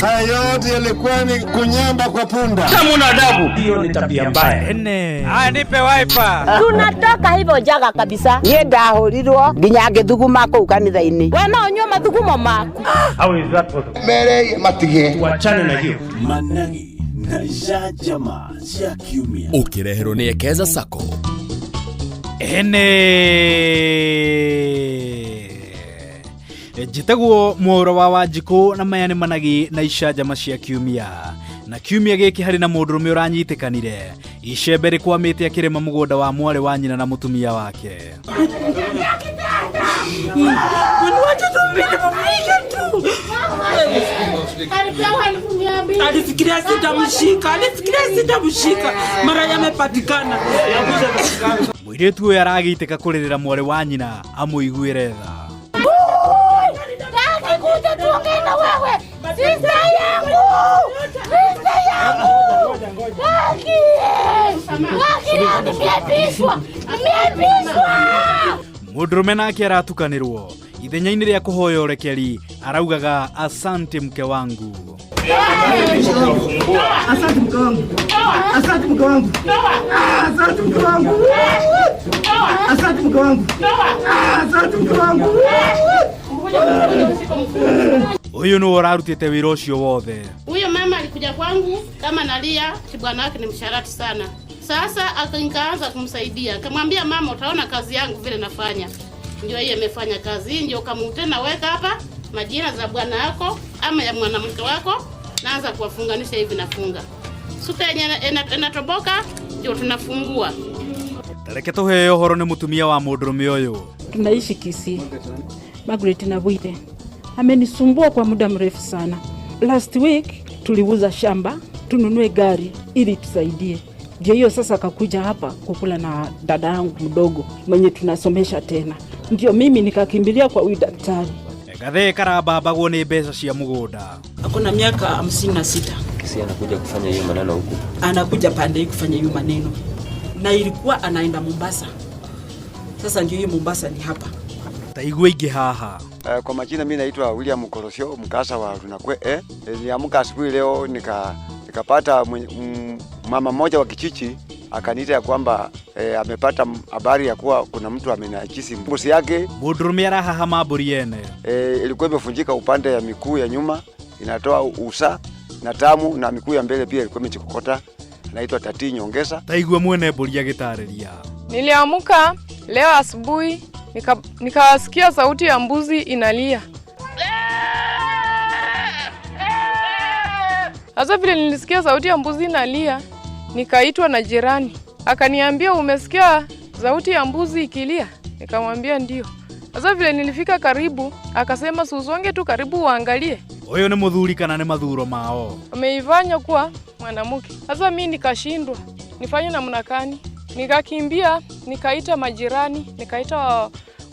Haya yote yalikuwa ni kunyamba kwa punda. Kama adabu. Hiyo ni tabia mbaya. Ene. Haya, nipe wiper. Tunatoka hivyo jaga kabisa. Niĩ ndahũrirwo nginya ngĩthuguma kũu kanitha-inĩ. We no ũnyue mathugumo maku. How is that possible? Mere matige. Wachane na hiyo. Managi na Jajama cia kiumia. Ũkĩreherwo nĩ Ekeza Sacco. Ene. Njĩtagwo Mwaũra wa Wanjikũ na maya nĩ managi na icanjama cia kiumia. Na kiumia gĩkĩ harĩ na mũndũrũme ũranyitĩkanire icembe rĩkwamĩte akĩrĩma mũgũnda wa mwarĩ wa nyina na mũtumia wake. Alifikiria sitamshika, alifikiria sitamshika, mara yamepatikana. Mũirĩtu ũyũ aragĩitĩka kũrĩrĩra mwarĩ wa nyina amũiguĩre tha. Kuja tuongee na wewe. Sister yangu. Sister yangu. Haki. Haki, nimeapishwa. Nimeapishwa. Mũndũrũme nake aratukanĩrwo ithenya-inĩ rĩa kũhoya ũrekeri araugaga asante mke wangu. Asante mke wangu. Asante mke wangu. Asante mke wangu. Asante mke wangu. Asante mke wangu. Ũyũ nĩwe ũrarutĩte wĩra ũcio wothe. Huyo mama alikuja kwangu kama nalia, bwana wake ni msharati sana. Sasa nikaanza kumsaidia, nikamwambia mama, utaona kazi yangu vile nafanya. Ndio yeye amefanya kazi hii, ndio kama tena weka hapa majina za bwana yako ama ya mwanamke wako, naanza kuwafunganisha hivi, nafunga suka yenye inatoboka, ndio tunafungua. Tareke tũheo ũhoro nĩ mũtumia wa mũndũrũme ũyũ. Tunaishi Kisii. Margaret Nabwire amenisumbua kwa muda mrefu sana. Last week tuliuza shamba tununue gari ili tusaidie. Ndio hiyo sasa akakuja hapa kukula na dada yangu mdogo mwenye tunasomesha tena. Ndio mimi nikakimbilia kwa huyu daktari. Gathee karambambagwo nĩ mbeca cia mũgũnda. Ako na miaka 56. Kisii anakuja kufanya hiyo maneno huku. Anakuja pande hii kufanya hiyo maneno, na ilikuwa anaenda Mombasa. Sasa ndio hiyo Mombasa ni hapa. Ta igua ingĩ haha. Kwa majina mimi naitwa William Korosio, mkasa wa Runakwe. Niliamka asubuhi leo nikapata mama mmoja wa kijiji akaniita ya kwamba amepata habari ya kuwa kuna mtu amenajisi mbuzi yake. Mũndũrũme arahahama mbũri ene. Ilikuwa imefunjika upande ya miguu ya nyuma, inatoa usa na tamu, na miguu ya mbele pia ilikuwa imejikokota. Naitwa Tati Nyongesa. Ta igua mwene mbũri agĩtarĩria. Niliamka leo asubuhi nikasikia sauti ya mbuzi inalia. Sasa vile nilisikia sauti ya mbuzi inalia, nikaitwa na jirani. Akaniambia, umesikia sauti ya mbuzi ikilia? Nikamwambia ndio. Sasa vile nilifika karibu, akasema usonge tu karibu uangalie. Ũyũ nĩ mũthuri kana nĩ mathuro mao? Ameifanya kuwa mwanamke. Sasa mimi nikashindwa nifanye namna gani? Nikakimbia, nikaita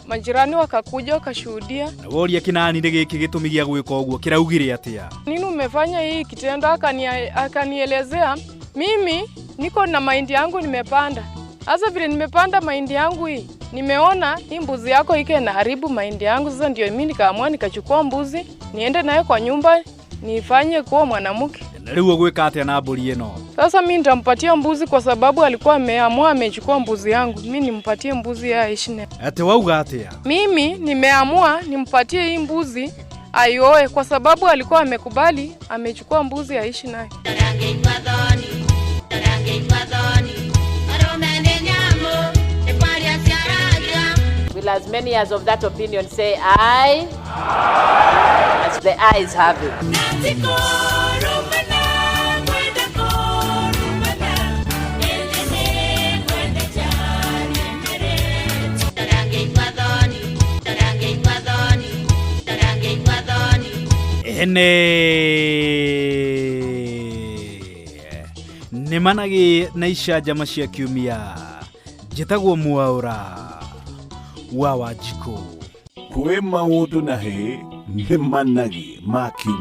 majirani, wakakuja wakashuhudia. Na woria kĩnani nĩ gĩkĩ gĩtũmi gĩa gwĩka ũguo kĩraugire atĩa? Nini umefanya hii kitendo? Akanielezea, mimi niko na mahindi yangu nimepanda. Sasa vile nimepanda mahindi yangu hii, nimeona hii mbuzi yako ike inaharibu mahindi yangu. Sasa ndio mimi nikaamua nikachukua mbuzi, niende naye kwa nyumba, nifanye kuwa mwanamke. Na rĩu ũgwĩka atĩa na mbũri ĩno? Sasa mimi nitampatia mbuzi kwa sababu alikuwa ameamua amechukua mbuzi yangu. Mimi nimpatie mbuzi yeye aishi naye. Atĩ wauga atĩa? Mimi nimeamua nimpatie hii mbuzi aioe kwa sababu alikuwa amekubali amechukua mbuzi aishi naye. Will as many as of that opinion say aye? As the ayes have it. Ene. Nĩ managi na icanjama cia kiumia. Njĩtagwo Mwaũra wa Wanjikũ. Kwĩ maũndũ na hĩ nĩ managi ma kiumia.